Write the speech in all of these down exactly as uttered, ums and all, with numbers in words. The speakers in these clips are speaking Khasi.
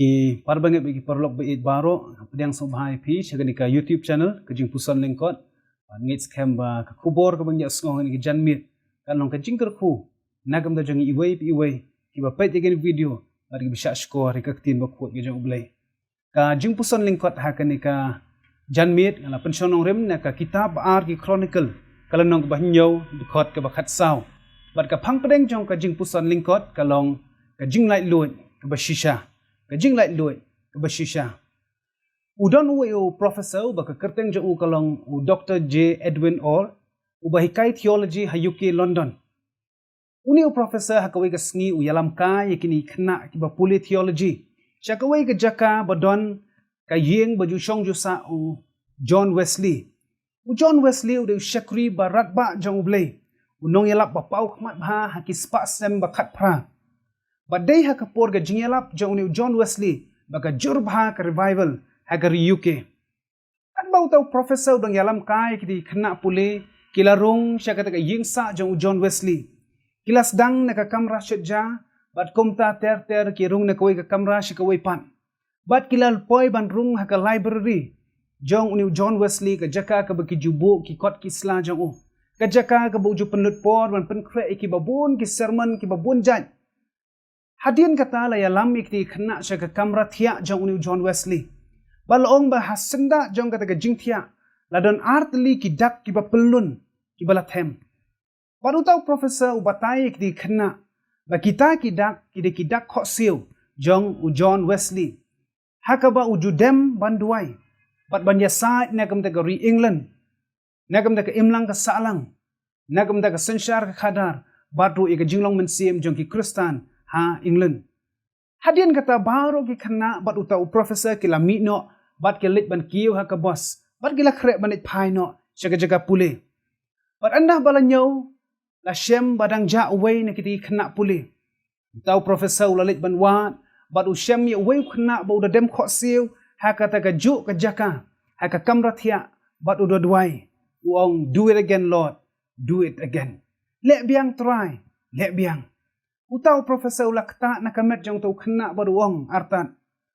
Ki parabangeit bad ki paralok ba ïeit baroh, pdiang sngewbha ïa phi sha kane ka YouTube channel, ka Jingpuson Lyngkot. Bad ngeit skhem ba ka khubor kaba ngi ïa sngew ha kane ka janmiet kan long ka jingkyrkhu na ka bynta jong ngi iwei pa iwei kiba peit ïa kane ka video bad kiba shah shkor ïa ka ktien bakhuid ka jong U Blei. Ka Jingpuson Lyngkot ha kane ka janmiet nga la pynshong nongrim na ka kitab Ba-ar ki Chronicle, ka lynnong kaba hynñiew, dkhot kaba khatsaw. Bad ka phang pdeng jong ka Jingpuson Lyngkot ka long ka jinglaitluid kaba shisha. Ka jinglaitluid kaba shisha. U don uwei u professor uba ka kyrteng jong u ka long u Doktor J Edwin Orr, uba hikai theology ha U K London. Une u professor ha kawei ka sngi u ïalam kai ïa kine ki khynnah kiba pule theology sha kawei ka jaka ba don ka ïing ba ju shong ju sah u John Wesley. U John Wesley u dei u shakri ba radbah jong U Blei, u nongïalap ba paw khmat bha ha ki spah snem ba khatphra. Bad dei ha ka por ka jingïalap jong une u John Wesley ba ka jur bha ka revival ha ka ri U K. Katba uta u professor u dang ïalam kai ïa kine ki khynnah pule, ki la rung sha kata ka ïing sah jong u John Wesley. Ki la sdang na ka kamra shet ja, bad kumta ter ter ki rung na kawei ka kamra sha kawei pat. Bad ki la poi ban rung ha ka library jong une u John Wesley, ka jaka kaba ki ju buh ki kot ki sla jong u, ka jaka kaba u ju pynlut por ban pynkhreh ïa kiba bun ki sermon kiba bun jait. Hadien kata la ïalam ïa kine ki khynnah sha ka kamra thiah jong une u John Wesley. Bad la ong ba ha syndah jong kata ka jingthiah la don artylli ki dak kiba pyllun kiba la them. Bad uta u professor u batai ïa kine ki khynnah ba kita ki dak ki dei ki dak khohsiew jong u John Wesley, ha kaba u ju dem ban duwai bad ban ïasaid na ka bynta ka ri England, na ka bynta ka imlang ka sahlang, na ka bynta ka synshar ka khadar, bad ruh ïa ka jinglong mynsiem jong ki Khristan ha England. Hadien kata baroh ki khynnah bad uta u professor ki la mih noh bad ki la leit ban kiew ha ka bus bad ki la khreh ban leit phai noh sha ka jaka pule. Bad ynda ba la ñiew, la shem ba dang jah uwei na kine ki khynnah pule. Uta u professor u la leit ban wad bad u shem ïa uwei u khynnah ba u da dem khohsiew ha kata kajuh ka jaka, ha ka kamra thiah, bad u da duwai, u ong, "Do it again, Lord, do it again." Leh biang Trai, leh biang. Uta u professor u la ktah na ka met jong uta u khynnah bad u ong artat,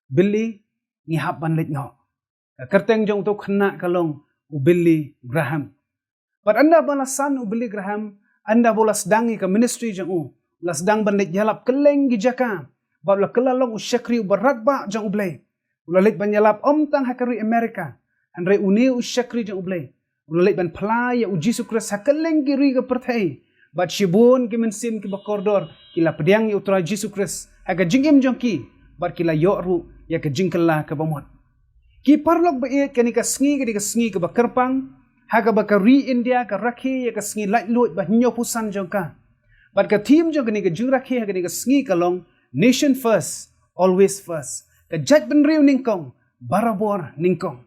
"Billy, ngi hap ban leit noh." Ka kyrteng jong uta u khynnah ka long u Billy Graham. Bad ynda ba la san u Billy Graham, ynda ba u la sdang ïa ka ministry jong u, u la sdang ban leit ïalap kylleng ki jaka, bad u la kylla long u shakri uba radbah jong U Blei. U la leit ban ïalap ym tang ha ka ri America, hynrei une u shakri jong U Blei u la leit ban phla ïa u Jisu Khrist ha kylleng ki ri ka pyrthei. Bad shibun ki mynsiem kiba kordor ki la pdiang ïa u Trai Jisu Khrist ha ka jingim jong ki, bad ki la ïoh ruh ïa ka jingkylla kaba mut. Ki paralok ba ïeit, kane ka sngi ka dei ka sngi kaba kyrpang, ha kaba ka ri India ka rakhe ïa ka sngi laitluid ba hynñiewphew san jong ka. Bad ka theme jong kane ka jingrakhe ha kane ka sngi ka long Nation First, Always First. Ka jaitbynriew nyngkong, barabor nyngkong.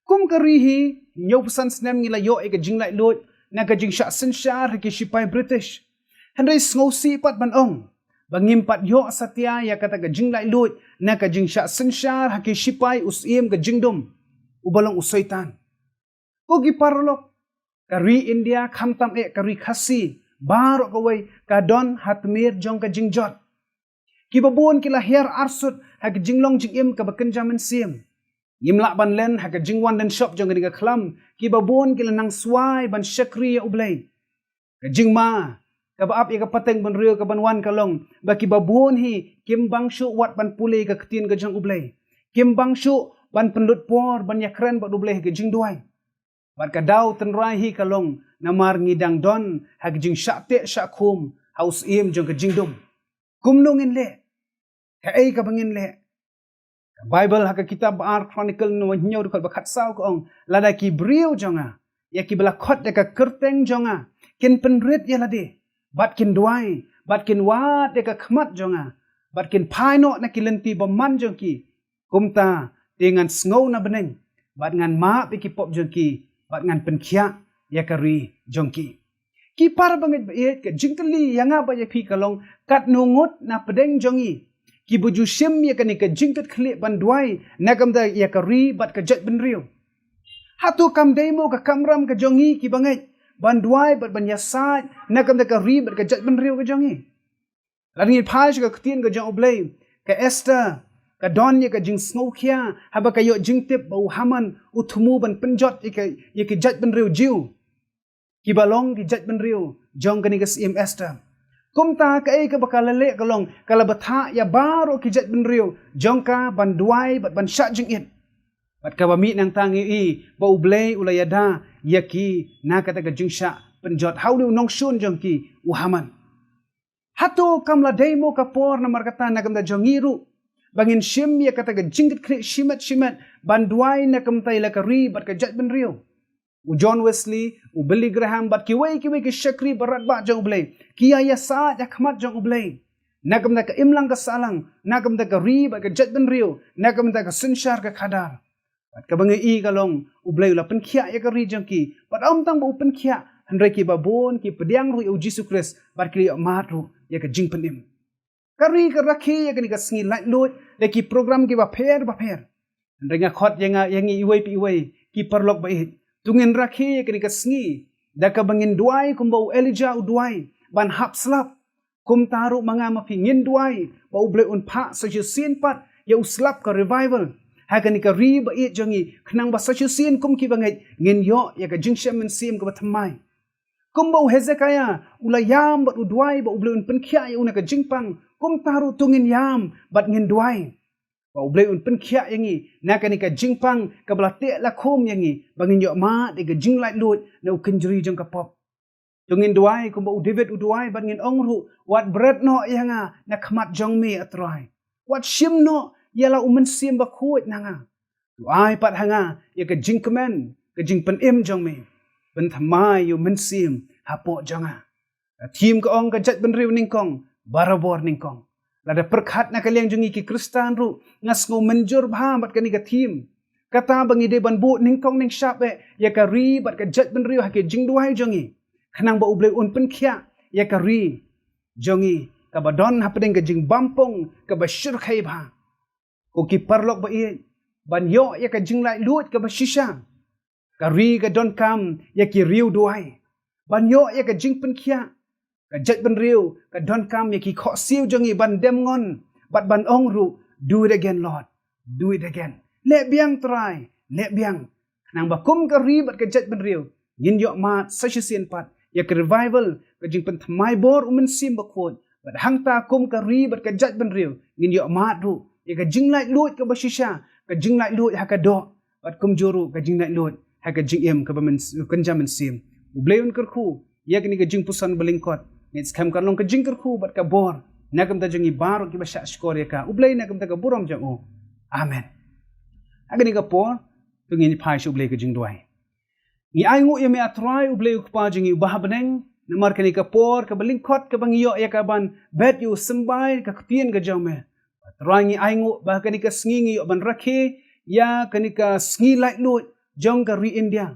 Kum ka ri hi, hynñiewphew san snem ngi la ïoh ïa ka jinglaitluid na ka jingshah synshar ha ki shipai British. Hynrei sngewsih pat ban ong ba ngim pat ïoh satia ïa kata ka jinglaitluid na ka jingshah synshar ha ki shipai u syiem ka jingdum, uba long u Soitan. Ko ki paralok, ka ri India, khamtam eh ka ri Khasi, baroh kawei ka don ha tmier jong ka jingjot. Kiba bun ki la hiar arsut ha ka jinglong jingim kaba kynja mynsiem. Ngim lah ban len ha ka jingwan dynshop jong kane ka khlam, kiba bun ki la nang swai ban shakri ïa U Blei. Ka jingma kaba ap ïa ka pateng bynriew kaban wan ka long ba kiba bun hi kim bang shuh wat ban pule ïa ka ktien ka jong U Blei. Kim bang shuh ban pynlut por ban ïakren bad U Blei ha ka jingduwai. Bad ka daw tynrai hi ka long namar ngi dang don ha ka jingshah teh shah khum ha u syiem jong ka jingdum. Kumno ngin leh? Kaei kaba ngin leh? Ka Baibl ha ka kitab Ba-ar Chronicle lynnong hynñiew, dkhot ba khatsaw ka ong, lada ki briew jong nga, ïa kiba la khot da ka kyrteng jong nga, kin pynrit ïa lade, bad kin duwai, bad kin wad ïa ka khmat jong nga, bad kin phai noh na ki lynti bymman jong ki, kumta te ngan sngew na bneng, bad ngan map ïa ki pop jong ki, bad ngan pynkhiah ïa ka ri jong ki. Ki parabangeit ba ïeit, ka jingkylli ïa nga bad ïa phi ka long, katno ngut na pdeng jong ngi kiba ju shim ïa kane ka jingkitkhlieh ban duwai na ka bynta ïa ka ri bad ka jaitbynriew? Hato kam dei mo ka kamram ka jong ngi kiba ngeit ban duwai bad ban ïasaid na ka bynta ka ri bad ka jaitbynriew ka jong ngi? Lada ngin phai sha ka ktien ka jong U Blei, ka Esther, ka don ïa ka jingsngewkhia haba ka ïoh jingtip ba u Haman u thmu ban pynjot ïa ka, ïa ki jaitbynriew Jiw kiba long ki jaitbynriew jong kane ka Syiem Esther. Kumta kaei kaba ka la leh ka long ka la bthah ïa baroh ki jaitbynriew jong ka ban duwai bad ban shah jingit. Bad kaba mih nangta ngi ïohi ba U Blei u la ïada ïa ki na kata ka jingshah pynjot ha une u nongshun jong ki, u Haman. Hato kam la dei mo ka por namar kata na ka bynta jong ngi ruh ba ngin shim ïa kata ka jingkitkhlieh shimet shimet ban duwai na ka bynta ïa la ka ri bad ka jaitbynriew? U John Wesley, u Billy Graham bad kiwei kiwei ki shakri ba radbah jong U Blei ki ïa ïasaid ha khmat jong U Blei na ka bynta ka imlang ka sahlang, na ka bynta ka ri bad ka jaitbynriew, na ka bynta ka synshar ka khadar. Bad kaba ngi ïohi ka long U Blei u la pynkhiah ïa ka ri jong ki. Bad ym tang ba u pynkhiah, hynrei kiba bun ki pdiang ruh ïa U Jisu Khrist bad ki la ïoh mad ruh ïa ka jingpynim. Ka ri ka rakhe ïa kane ka sngi laitluid da ki program kiba pher ba pher. Hynrei nga khot ïa nga, ïa ngi iwei pa iwei, ki paralok ba ïeit, to ngin rakhe ïa kane ka sngi da kaba ngin duwai kumba u Elijah u duwai ban hap slap. Kumta ruh ma nga ma phi ngin duwai ba U Blei un phah sa shisien pat ïa u slap ka revival ha kane ka ri ba ïeit jong ngi, khnang ba sa shisien kum ki bangeit ngin ïoh ïa ka jingshem mynsiem kaba thymmai. Kumba u Hezekiah u la ïam bad u duwai ba U Blei un pynkhiah ïa u na ka jingpang, kumta ruh to ngin ïam bad ngin duwai ba U Blei un pynkhiah ïa ngi na kane ka jingpang kaba la teh la khum ïa ngi, ba ngin ïoh mad ïa ka jinglaitluid na u kynjri jong ka pop. To ngin duwai kumba u David u duwai bad ngin ong ruh, wat bret noh ïa nga na khmat jong me, A Trai. Wat shim noh ïa la u Mynsiem Bakhuid na nga. To ai pat ha nga ïa ka jingkmen, ka jingpynim jong me, pynthymmai ïa u mynsiem hapoh jong nga. Ka thim ka ong ka jaitbynriew nyngkong, barabor nyngkong. Lada pyrkhat na ka liang jong ngi ki Khristan ruh, nga sngew mynjur bha bad kane ka thim. Kata ba ngi dei ban buh nyngkong nyngshap eh ïa ka ri bad ka jaitbynriew ha ki jingduwai jong ngi, khnang ba U Blei un pynkhiah ïa ka ri jong ngi kaba don hapdeng ka jingbam pong kaba shyrkhei bha. Ko ki paralok ba ïeit, ban ïoh ïa ka jinglaitluid kaba shisha, ka ri ka donkam ïa ki riew duwai. Ban ïoh ïa ka jingpynkhiah, ka jaitbynriew ka donkam ïa ki khohsiew jong ngi ban dem ngon bad ban ong ruh, "Do it again, Lord. Do it again. Leh biang, Trai. Leh biang." Khnang ba kum ka ri bad ka jaitbynriew ngin ïoh mad sa shisien pat ïa ka revival, ka jingpynthymmai bor u Mynsiem Bakhuid. Bad hangta kum ka ri bad ka jaitbynriew ngin ïoh mad ruh ïa ka jinglaitluid kaba shisha, ka jinglaitluid ha ka doh, bad kumjuh ruh ka jinglaitluid ha ka jingim kaba myn-, kynja mynsiem. U Blei un kyrkhu ïa kane ka jingpuson ba lyngkot. Ngi skhem kan long ka jingkyrkhu bad ka bor na ka bynta jong ngi baroh kiba shah shkor ïa ka. U Blei na ka bynta ka burom jong u. Amen. Ha kane ka por, to ngin phai sha U Blei ka jingduwai. Ngi ainguh ïa me, A Trai, U Blei U Kpa jong ngi uba ha bneng, namar kane ka por kaba lyngkot kaba ngi ïoh ïa ka ban bet ïa u symbai ka ktien ka jong me. A Trai, ngi ainguh ba kane ka sngi ngi ïoh ban rakhe ïa kane ka sngi laitluid jong ka ri India.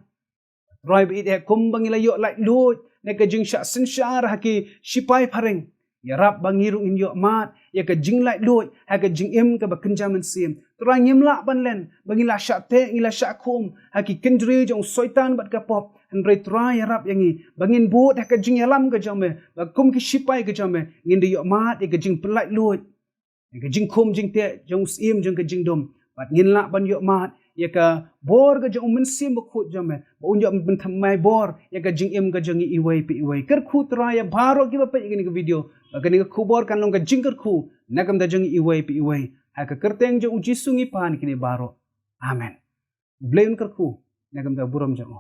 A Trai ba ïeit, kumba ngi la ïoh laitluid na ka jingshah synshar ha ki shipai phareng, ïarap ba ngi ruh ngin ïoh mad ïa ka jinglaitluid ha ka jingim kaba kynja mynsiem. Trai, ngim lah ban len ba ngi la shah teh, ngi la shah khum ha ki kynjri jong u Soitan bad ka pop. Hynrei Trai, ïarap ïa ngi ba ngin bud ha ka jingïalam ka jong me, ba kum ki shipai ka jong me ngin da ïoh mad ïa ka jingpynlaitluid, ïa ka jingkhum jingteh jong u Syiem jong ka jingdum. Bad ngin lah ban ïoh mad ïa ka bor ka jong u Mynsiem Bakhuid jong me, ba un ïoh pynthymmai bor ïa ka jingim ka jong ngi iwei pa iwei. Kyrkhu Trai ïa baroh kiba peit ïa kane ka video, ba kane ka khubor kan long ka jingkyrkhu na ka bynta jong ngi iwei pa iwei. Ha ka kyrteng jong U Jisu ngi pan kine baroh. Amen. U Blei un kyrkhu na ka bynta burom jong u.